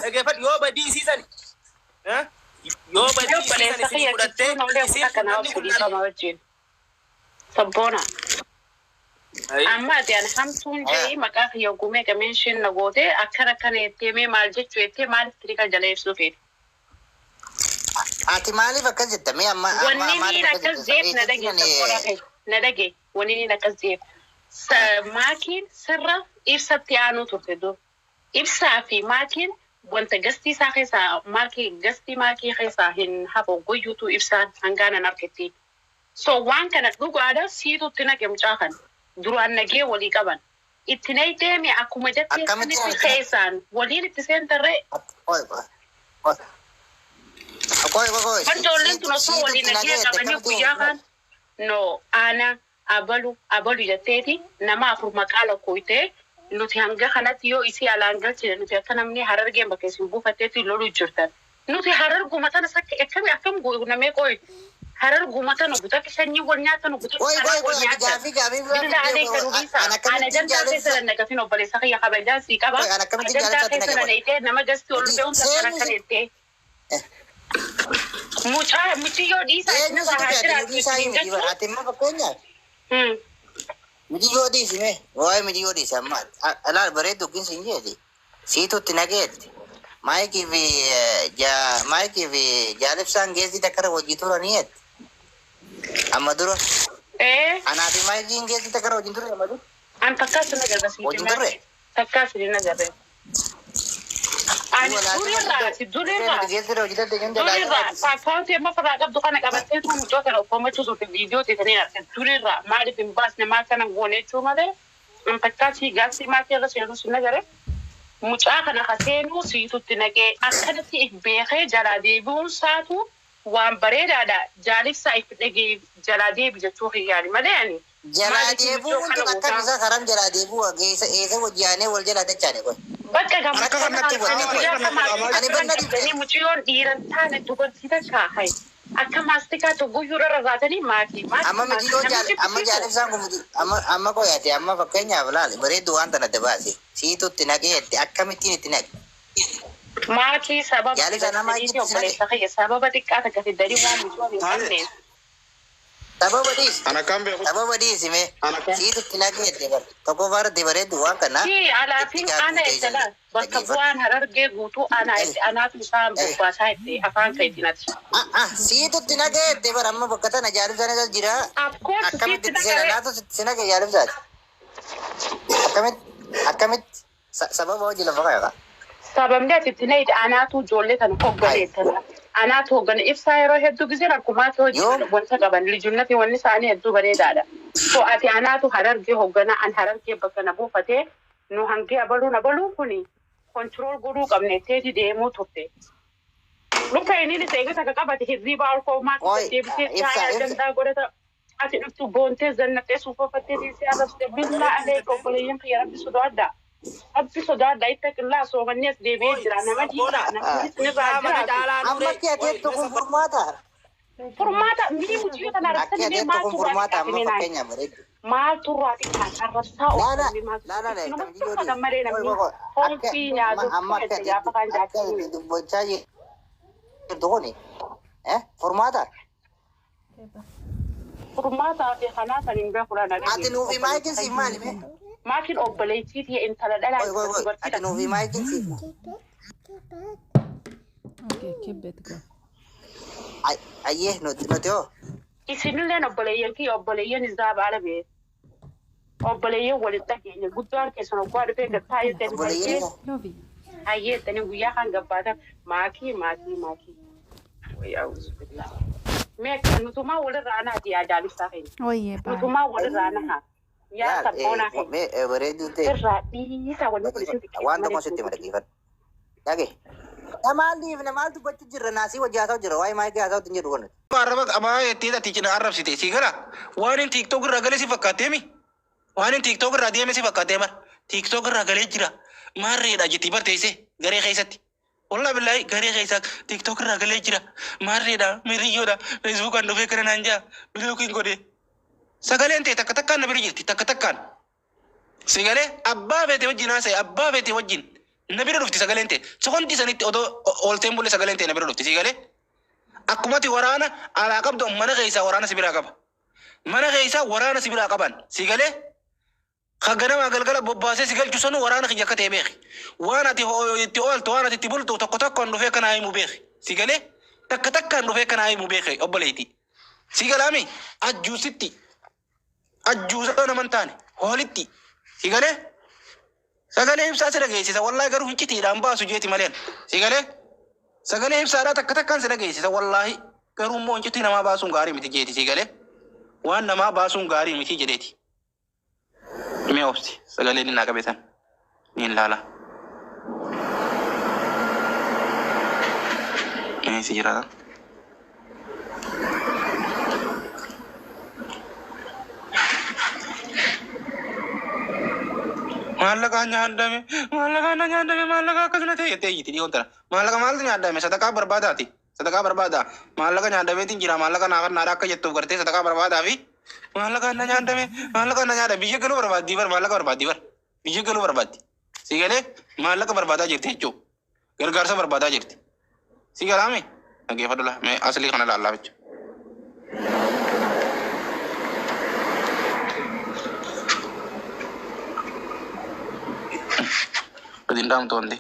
Dhageeffadhu, yoo badii isiisan, eh? Yoo badii Yoo isiisan obboleessa isinii kiyya fudhattee jechuun olee isiin kutaa kun kanaa namni obsi kun dhiifama wajjin. Sabboona. Ayi. Amma ati an hamtuun jee maqaa kiyya gumee qameen isheen na goote akkana akkana jettee mee maal jechuu jettee maaliif tirika jala ibsuu feete? Ati maaliif akkas jetta? Mee amma amma Wanni niin maaliif akkas akkas jetta? jeef na Eessatti dhage nani sabboona kee na dhage wanni niin akkas jeef. Maakiin sirra ibsatti aanuu turte dur. Ibsaa fi maakiin wanta gastii isaa keessaa maakii gastii maakii keessaa hin hafu guyyuutu ibsaan hangaanan argetti. So waan kana dhugaadha siitu itti naqe mucaa kana. Duraan nagee walii qaban. Itti naqxeemi akkuma jettee Akkamitti sanitti argina? keessaan waliin itti seentarree. Qoy qoy qoy qoy qoy. Ijoolleen tun osoo Siitu walii itti nagee nagee jette qabanii akkamitti guyyaa kaan no ana abalu abalu jetteeti nama afur maqaa lakkoofte nuti hanga kanatti yoo isii alaan galchine nuti akka namni Harargeen bakka isin buufatteetti loluu jirtan. Nuti Hararguma tana sakka akkami akkam namee qoy Hararguma tana guutuu sanyii wal nyaatan guutuu Qoy karaa qoy wal qoy, ati nyaatan. gaafii biraa Billaa fiddee alee kan an hubiisa ana akkamittiin jantaa keessa jaalessa nannaqatin obboleessa kiyya kabajaa sii qaba. Qoy, an akkamittiin Ajandaa jaalessatti keessa naqe qoy. nanaitee nama gasti ol dhufee hunda kana Seenyu kan si jettee. Mucaa muciyyoo dhiisaa Eenyu isinirraa si haa tuqe? Ati jiraattu nuti isaa isiniin himi jechuun. ati immoo fakkeenyaaf mijiyyoo dhiisi mee waa'ee mijiyyoo dhiisi amma alaal bareeddu kin siin jeeti siitu itti nageetti maayikii fi maayikii fi jaalibsaan geessi takkara wajji turanii jetti amma dura. Anaa fi maayikiin geessi takkara wajjin turre amma dura. An takkaas hin agarre siiti Wajjin turre. Takkaas hin agarre. Ani durirraa ati durirraa Nuti geessi irra hojii dandeenyu durirraa akkaawuntii amma ofirraa qabdu kana qabattee tun mucoo kana uffamachuu turte viidiyoo teessanii argite durirraa maaliif hin baasne maal kana goone jechuu malee an takkaasii gaaffii maatii irra seenuu sin agarre. Mucaa kana ka seenuu siitutti naqee akkanatti if beekee jalaa deebi'uun saatu waan bareedaadha. Jaalibsaa if dhagee jalaa deebi jechuu kiyyaani malee ani Jalaa maaliif deebuu mucoo kun kana tun akkam gootaa? Isaa karam jalaa deebuu geessa eessa wajji aanee wal jalaa dachaane qoy. Bakka Akka gammachuu kanatti kana wal guyyaa qoy. kamaa Ani bira banna qabdanii dhibde. mucayyoon dhiiran taane dubartii takka hay akka maastikaa tokkoyyuu irra raatanii maatii maatii Amma maatii mijiyyoo nama jaal amma jibbisiisu. Jaalibsaan kun amma amma qoyate amma fakkeenyaaf laal bareeddu waan tana dabaase siitu itti naqee jette akkamittiin itti naqe? Maatii sababa Jaalibsaan nama fidataniiti itti naqe. obboleessa kiyya sababa xiqqaa takka fidanii waan mucayyoon hin qabneen. Sababa dhiisi. An akkaan beeku. Sababa dhiisi mee. An akkaan. Siitu itti naqee jette bar. Tokkoffaa irratti bareeddu waan kana Si itti alaatiin gaafii ana teessan itti laal bakka dhaggeeffadhu. bu'aan Harargee guutuu ana itti anaatu isaan bobbaasaa itti afaan keetiin ati. Ah ah, siitu itti naqee jette bar amma bakka tana jaalibsaan isa jira. Of course Akkamitti siitti itti seena naqaree. naatu si naqe jaalibsaati. Akkamitti akkamitti sababa hojii lafa kaa'e. Sababni ati itti naqxe anaatu ijoollee tana hoogganeettan. Anaatu hooggane ibsaa yeroo hedduu giseen akkumaatti hojii Yoom wanta qaban lijunnati wanni isaanii hedduu bareedaadha. So ati anaatu Harargee hooggana an Harargee bakka na buufatee nu hangee abaluun abaluun kuni control godhuu qabne teeti deemuu turte. Dhufa inni eegata akka qabate hirriibaa ol koomaa Qoy deebisee ibsa caayaa ibsa ajandaa godhata. Ati dhuftu boontee zannattee suufafattee siisee arrabsite billaa alee obboleeyyan kiyya rabbi sodaadha. Rabbi sodaadha ittaqillaa soomannee as deebi'ee Oi, jira nama sabboona. dhiisaa namni isinirraa Guyyaa mana jiraatu. caalaa Amma nuree. akki ati Oi, jettu mee kun sabboona. furmaata. Furmaata mii mucayyoo tana Akki arrabsanii ati mee jettu kun maaltu irraa furmaata xiqqaate amma mee naan fakkeenyaaf bareeddu. maaltu irraa xiqqaate arrabsaa Laala oolfamee maaltu laala la isinuma mijiyyoo tuffatan dhiisi. malee Qoy namni qoy qoy foon akka fi amma nyaatu amma akka tuffate ati gaafa kaan akka jaartii ati dubbachaa jirtu kuni furmaata. Furmaataa fi kanaa kan hin beeku dha Ati nuufi maayikiin siif maali mee? Maatiin obboleettii fi intala dhalaa Qoy qoy intala qoy dubartii ati nuufi maayikiin siif maali? Okay, keep it go. Ayyee nuti hoo? Isinilleen obboleeyyan kiyya obboleeyyan isaa baala bee. Obboleeyyan walitti dhageenya guddaan keessan oggaa dhufee gattaa jettanii Obboleeyyan hayyee isaa. Love you. Hayyee jettanii guyyaa kan gabbaatan maakii maakii maakii. Wayyaa uzubillah. Mee akka nutumaa walirraa anaati yaa jaalibsaa keenya. Oye, bye. Nutumaa walirraa anaha. Yaa Laal sabboonaa keenya. mee bareedduu ta'e Irraa dhiisaa wanni kun isin xiqqeessa waan malee tokko isin sitti guddisa. madaqeeffadhu. Dhage. Maal dhiifne maal dubbachuu jirra naasii wajji haasa'u jirra waa'ee maayikii haasa'utti hin jedhu kun. Arraba qabaa jettee ati cina arrabsite si gara waan hin TikTok irraa galee si fakkaattee mi? Waan hin TikTok irraa deeme si fakkaattee bar TikTok irraa galee jira maarreedha jetti bar teessee garee keessatti. Wallah billahi garee keessa TikTok irraa galee jira maarreedha miriyyoodha Facebookaan dhufee kana naan jaa blockiin godhe. Sagaleen ta'e takka takkaan na bira jirti takka takkaan. Si galee abbaa feete wajjin haasa'e abbaa feete wajjin. Na bira dhufti sagaleen ta'e. Sekondi sanitti odoo oolteen bulle sagaleen ta'e na bira dhufti si galee. Akkumatti waraana alaa qabdu mana keessaa waraana si biraa qaba. Mana keessaa waraana si biraa qaban si galee. Ka ganama galgala bobbaasee si galchu sanu waraana kiyya akka ta'e beeki. Waan ati itti ooltu waan ati itti bultu tokko tokkoon dhufee kanaa himu beeki. Si galee takka takkaan dhufee kanaa himu beeki obboleetti. Si galaami ajjuusitti ajjuusa nama hin taane hoolitti si galee sagalee ibsaa si dhageessisa wallaahi garuu hincitiidhaan baasu jeeti maleen si galee sagalee ibsaadhaa takka takkaan si dhageessisa wallaahi garuu immoo hincitii namaa baasuun gaarii miti jeeti si galee waan namaa baasuun gaarii miti jedheeti. Mee obsi sagalee inni naa qabeessan ni ilaala. Mee si jiraata. Maallaqa nyaadame maallaqa na nyaadame maallaqa akkasuma ta'e jettee iyyiti dhiyoon tana maallaqa maaltu nyaadame sadaqaa barbaadaati sadaqaa barbaada maallaqa nyaadameetiin jira maallaqa naa kannaadha akka jettuuf gartee sadaqaa barbaadaa fi maallaqa na nyaadame maallaqa na nyaadame biyya galuu barbaaddii bar maallaqa barbaaddii bar biyya galuu barbaaddi si galee maallaqa barbaadaa jirti jechuu gargaarsa barbaadaa jirti si galaame dhaggeeffadhu la mee aslii kana laallaa jechuudha. Gadi hin dhaamtu wanti.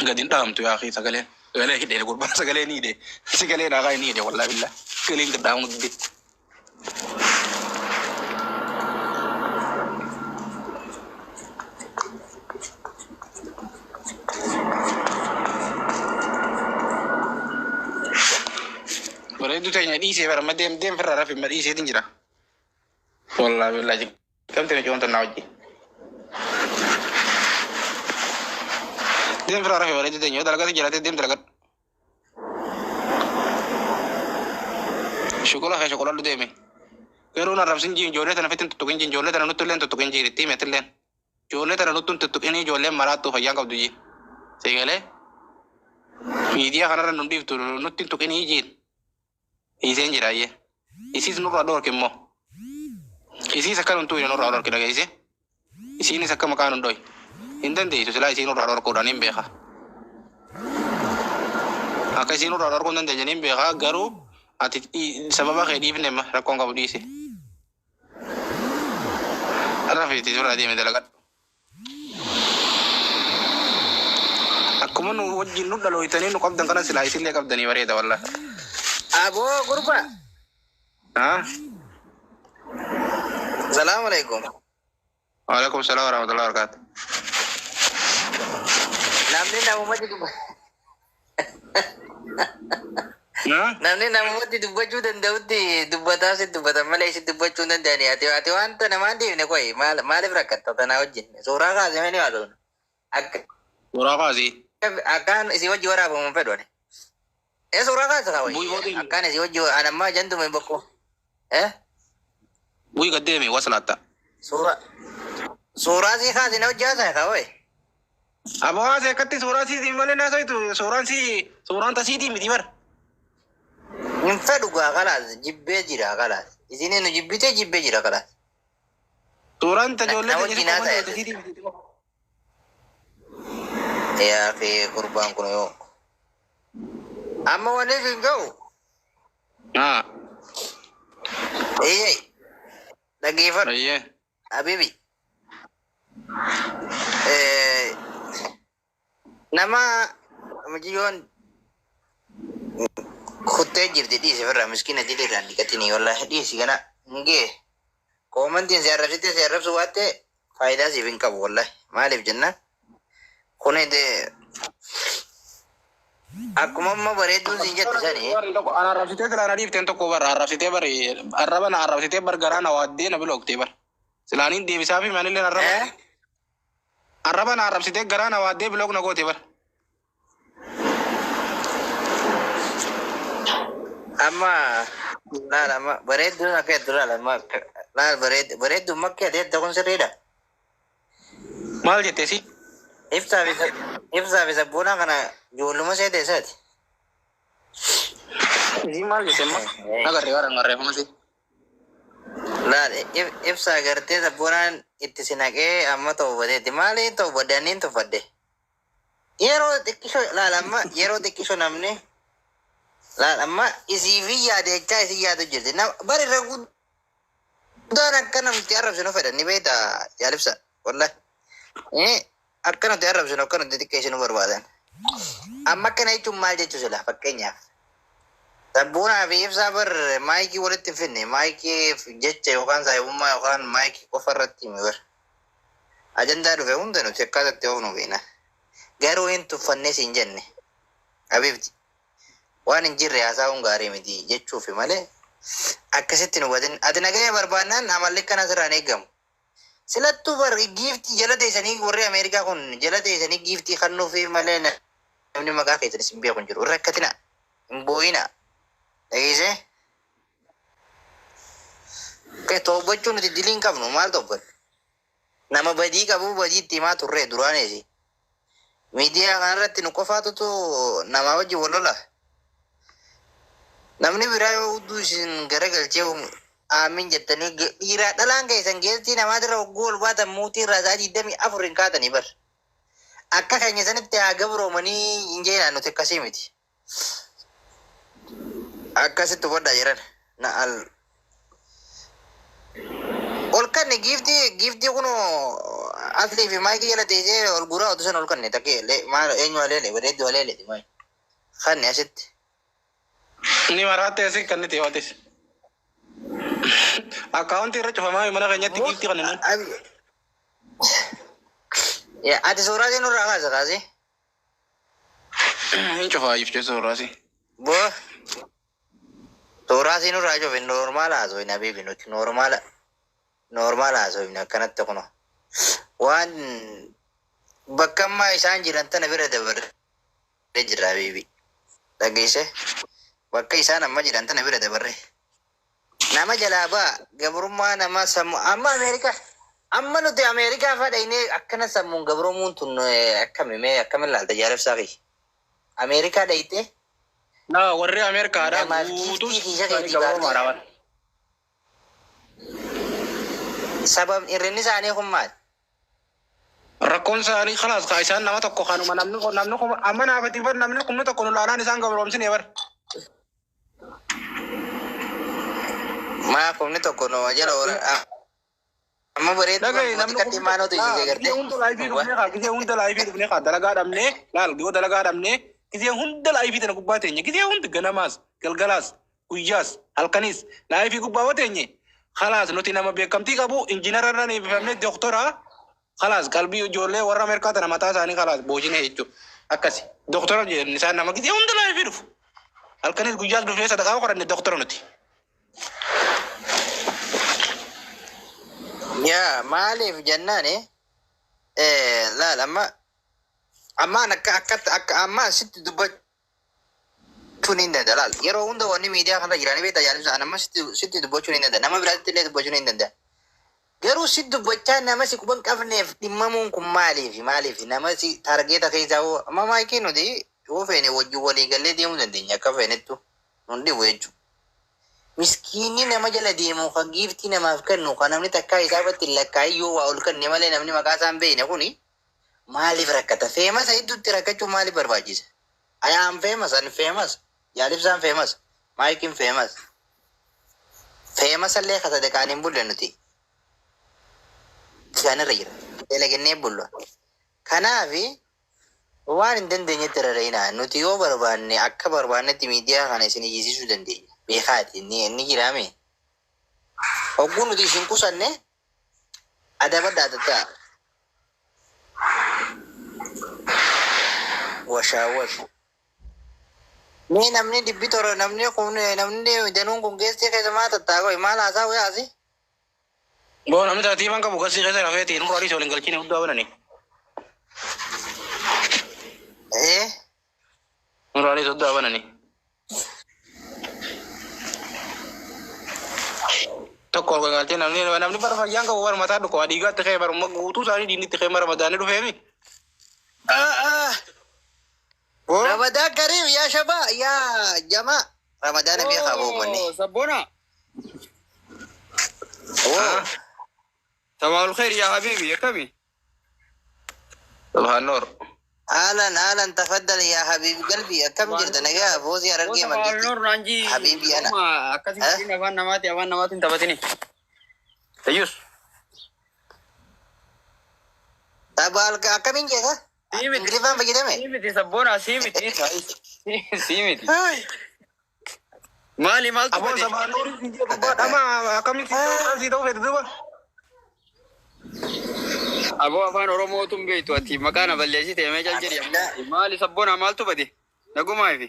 Gadi hin dhaamtu yaa akhi sagaleen. Sagalee hidhee gurbaan sagalee ni hidhee. Sagalee dhaagaa ni hidhee wallaahi billah. Sagaleen gad dhaamu didde. Bareedduu teenya dhiisee bara amma deem deem firraa rafi amma dhiiseetiin jira. Wallaahi billah kamti na coonta naa wajjin. Deem firraa rafi bareedduu teenya yoo dalagate jiraate deem dalagadhu. Shukola kee shukoladhu deemi. Garuu na arrabsin jiin ijoollee tana fitti hin tuttuqin jiin ijoollee tana nutti illee hin tuttuqin jiin itti himi atilleen. Ijoollee tana nutti hin tuttuqin ijoolleen maraattuu fayyaan qabdu jiin. Seegalee miidiyaa kanarra nu dhiiftu nutti hin tuqinii jiin. Dhiiseen jira ayyee. Isiis nurraa dhoorki immoo. Isiis akka nun tuqine nurraa dhoorki dhageesse. Isiinis akka maqaa nun dhoyi. Hin dandeessu silaa isiin nurraa dhoorkuudhaan hin beeka. Akka isiin nurraa dhoorkuu hin dandeenye hin beeka garuu ati sababa kee dhiifne amma rakkoon qabu dhiise. Rafiitii suuraa deeme dalagadhu. Akkuma nu wajjin nu dhalooytanii nu qabdan kana silaa isillee qabdanii bareeda wallaahi. Aboo gurba. Haa? Salaamu alaikum. Waalaikum salaam warahmatullahi wabarakatuh. Namni namumatti dubba. Haa? Namni namumatti dubbachuu danda'utti dubbataa si dubbatan malee si dubbachuu hin danda'ani. Ati wanta namaan deemne koyi maal maaliif rakkatta tanaa wajjin suuraa kaasee ni haasofna. Akka Suuraa kaasii. akkaan isii wajji waraabamu hin fedhu ani. Ee suuraa kaasa Bu'ii kaawwayi. booda Akkaan isii wajji an ammaa jantuma hin boqqoo. Eh bu'ii gad deemi waslaatta. suuraa suuraa sii kaasee na wajji haasa'e kaawwayi. Aboo haasee akkatti suuraa siitiin malee naasoitu suuraan sii suuraan tasiitiin miti bara. Hin fedhu gaa kalaas jibbee jira kalaas. Isin nu jibbitee jibbee jira kalaas. Suuraan Na tajoollee na teenya wajjin si qofa haasa'e. tasiitiin miti. Yaa fi gurbaan kun yoo. Amma wanni isin ga'u. Haa. Eeyyee dhaggeeffadhu. Ayyee. Habibi. Nama mucayyoon kuttee jirti dhiisi ofirraa miskiina diliirraan dhiqatini wallaahi dhiisi kana hingee koomantiin si arrabsite si arrabsu baatte faayidaa siif hin qabu wallaahi maaliif jennaan kun akkuma amma bareedduun siin jette sani Ana arrabsitee silaa na dhiifteen tokko bara arrabsitee bari arraba na arrabsitee bar garaa na waaddee na bilooktee bar. Silaaniin deebisaa fi manillee arraba. Eh? Arraba na arrabsitee garaa na waaddee block na goote bara. Amma laal amma bareedduun akka jettu laal amma laal bareedduun makkee ati jette kun sirriidha. Maal jettee si? Ibsaa fi sabboonaa kana ijoolluma see teessaati. Isii maal jette amma? Agarree bara barreeffama si. Laal ibsaa gartee sabboonaan itti si naqee amma toobateetti. Maaliin toobadde anniin tuffadde? Yeroo xiqqisho laal amma yeroo xiqqisho namni laal amma isii fi yaadechaa isii yaadu jirti. Bari irra guddaan akka namti arrabsinu fedhan ni beektaa jaalibsa wallahi. Akka nuti arrabsinu akka nuti xiqqeessinu barbaadan. Amma akkana jechuun maal jechuu sila fakkeenyaaf. Sabboonaa fi ibsaa bar maayikii walitti hin finne maayikii jecha yookaan saayibummaa yookaan maayikii qofa irratti himi bar. Ajandaa dhufe hunda nuti akkaataatti oofnu beekna. Garuu hin tuffannee siin jenne. Habiibti. Waan hin jirre haasa'uun gaarii miti jechuufi malee akkasitti nu hubatin. Ati nagaya barbaannaan amalli akkana sirraan eegamu. Silattuu bar giiftii jala teessanii warri Ameerikaa kun jala teessanii giiftii kennuufi malee namni maqaa keessan isin beeku hin jiru. Hin rakkatina. Hin boo'ina. Dhageessee? Toobbachuu nuti dilii hin qabnu maal toobbannu? Nama badii qabu badii itti himaa turre duraanis. Miidiyaa kanarratti nu qofaatutu namaa wajjin wal lola. Namni biraa yoo hudduu isin garagalchee aamin jettanii dhiiraa dhalaan keessan geestii namaatirra hogguu ol baatan muutii irraa sa'a 24 hin kaatanii bar. Akka keenya sanitti haa gabroomanii hin jeenaan nuti akkasii miti. Akkasitti hubadhaa jiran. Na al. Ol kanne giiftii kun aslii fi maayikii jala teessee ol guuraa otu san ol kanne takkee maal eenyu aleele bareedduu aleele maay. Kanne asitti. Ni maraatte asi kan itti yootis. Akkaawuntii irra cufamaa mana keenyatti giiftii kan inni. Ati suuraa seen irraa kaasa kaase. Hin cufaa ifchee suuraa si. Boo. Suuraa seen irraa cufe normaala haasofina habiibi nuti normaala. Normaala haasofina akkanatti kuno. Waan bakka ammaa isaan jiran tana bira dabarree jirra habiibi. Dhageesse. Bakka isaan amma jiran tana bira dabarre. Nama jalaa ba'a gabrummaa nama sammuu amma Ameerikaa amma nuti Ameerikaa fadhaynee akkana sammuun gabroomuun tun akkami mee akkami ilaalta jaalabsaa kiyya. Ameerikaa dhayitee Na warri Ameerikaadhaa namaaf guutuu giiftii kiisha keetii gabroomaadha. baatee sababni hir'inni isaanii kun maali? Rakkoon isaanii khalaas kaa isaan nama tokko kanuma namni kun namni kun amma naafati bar namni kumni tokko nu laalaan isaan gabroomsine bar. Maa kumni tokko nu jala oola. Amma bareedu Dhagaye namni xiqqatti maanootu isii gisee gartee. hunda laayifii dhufnee kaa gisee hunda laayifii dhufnee kaa dalagaa dhabnee laal yoo dalagaa dhabnee gisee hunda laayifii tana gubbaa teenye gisee hunda ganamaas galgalaas guyyaas halkanis laayifii gubbaa yoo teenye khalaas nuti nama beekamtii qabu injiinara irra eebbifamne doktora khalaas qalbii ijoollee warra Ameerikaa tana mataa isaanii khalaas boojine jechuudha akkasi doktora jedhan isaan nama gisee hunda laayifii dhufu halkanis guyyaas dhufnee sadaqaa qoranne doktora nuti. Yaa maaliif jennaani laal amma ammaan akka akka akka ammaan sitti dubbachuun hin danda'a laal yeroo hunda wanni miidiyaa kanarra jiranii beektaa jaalibsa amma sitti dubbachuun hin danda'a nama biraatti illee dubbachuun hin danda'a. Garuu si dubbachaa nama si quban qabneef dhimmamuun kun maaliif maaliif nama si taargeeta keessaa hoo amma maayikii nuti yoo feene wajjin walii gallee deemuu dandeenya akka feenettu nun dhibu jechuudha. Miskiinni nama jala deemu kan giiftii namaaf kennu kan namni takkaa isaa irratti lakkaa'ee yoo waa ol kenne malee namni maqaa isaa hin beekne kuni maaliif rakkata? Famous hedduutti rakkachuun maaliif barbaachisa? I am famous, ani famous, jaalibsaan famous, maayikiin famous. Famous illee ka sadaqaan hin bulle nuti. Isaanirra jira. Dalagannee bulla. Kanaafi waan hin dandeenyetti rarra'inaa. Nuti yoo barbaanne akka barbaannetti miidiyaa kana isin iyyisiisuu dandeenya. Beekaati inni jiraame. Hogguu nuti isin qusanne adabadhaa tatta'a. Washaawwash. Mee namni dhibbi torba namni kun namni danuun kun geessee keessa maa tattaa'aa maal haasaa wayaasi? Boo namni tartiibaan qabu gasii keessa rafeeti nurra adiis waliin galchine guddaa banani. Eh? Nurra adiis guddaa banani. Tokko ol galchee namni namni bara fayyaan qabu bara mataa dhukkubaa dhiigaatti ka'e baruma guutuu isaanii diinni ka'e mara madaanii dhufeemi. Ah, ah. Boo Ramadan Karim yaa shabaa yaa jamaa. Ramadaan beekaa boobonni. Sabboona. Oo. Sabaahul khair yaa habiibi akkami? Subhaan Noor. Ahlan ahlan tafaddal yaa habiibi qalbii akkam jirta nagaa foosii harargee Sabaahul manditti. noor naanji. Habiibi ana. Akkasii afaan namaati afaan namaatiin taphatini. Tayyus. Tabaal akkamiin jeeta? Sii miti. Ingiliffaan fayyadame? Sii miti sabboona sii miti. Sii miti. Maali maaltu Aboon bade? Sabaan Noor dhama akkamitti si ta'uu fedhe duuba. Aboo afaan Oromootu hin beektu ati maqaa na balleessite mee cal jedhi. Maali sabboona maaltu bade? Nagumaafi.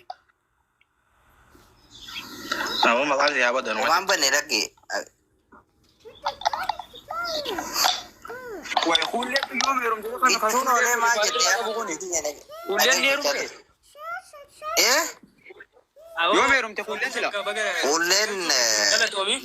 Aboo maqaan si haa badanu. Waan banne lakki. Wayi kuullee yoom heerumte kana Ittuun oolee maal jette? Kuulleen ni heerumte? Eh? Yoom heerumte kuulleen sila? Kuulleen Galatoomi.